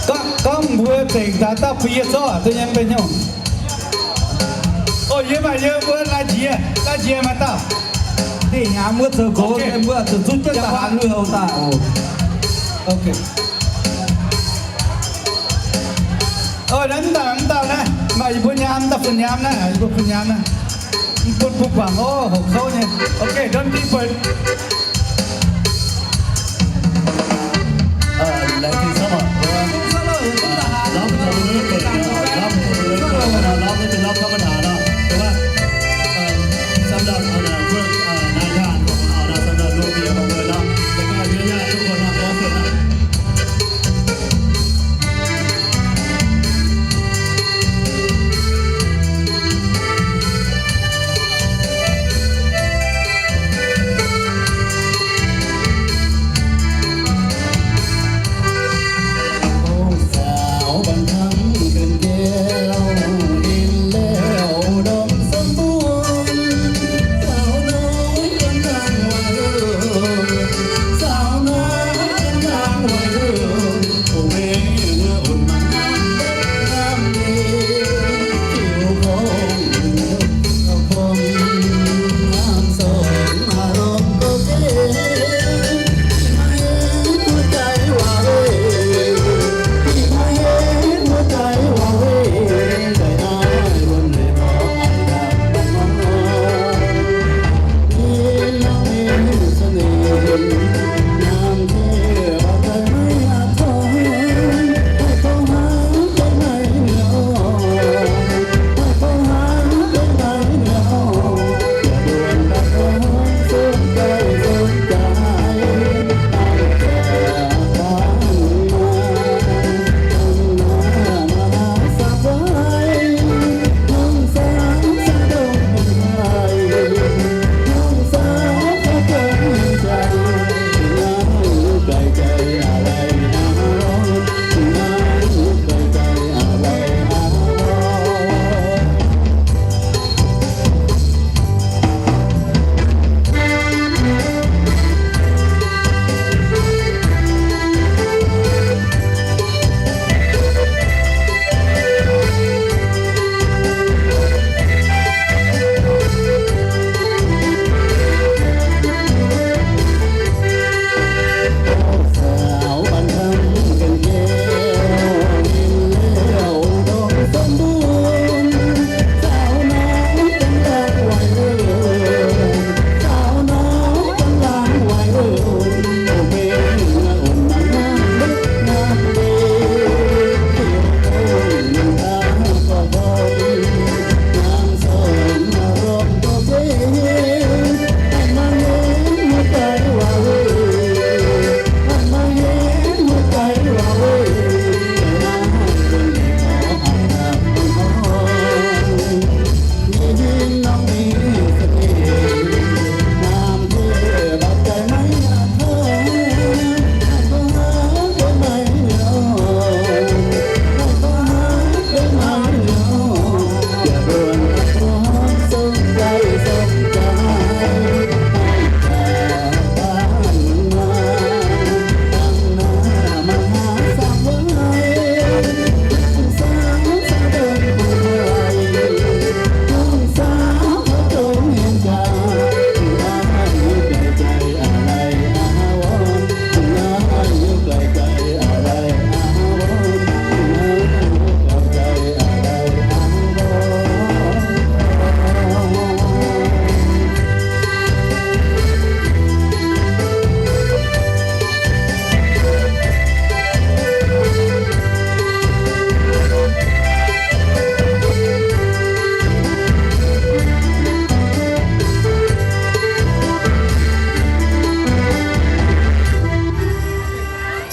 Gorngv, gorngv mbuo zengc daaih dauh bun yie zorqv duqv nyei mv bei hnyouv. O, yie maaih yie mbuo lai-njiec, lai-njiec maaih dauh. Dingh aqv, mbuo zoux gox, mbuo zuqc zuqv jienv daaih haaix lui-houx daaih. O, naaiv mv dauh, mv dauh naaiv, maaih yie mbuo nyaam, dauh fun nyaam naaiv, yie mbuo fun nyaam naaiv. Mv bun bun guangc oc, hoqc kouv nyei. Okay, don't keep it.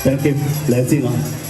Thank you. Laengz zingh oc.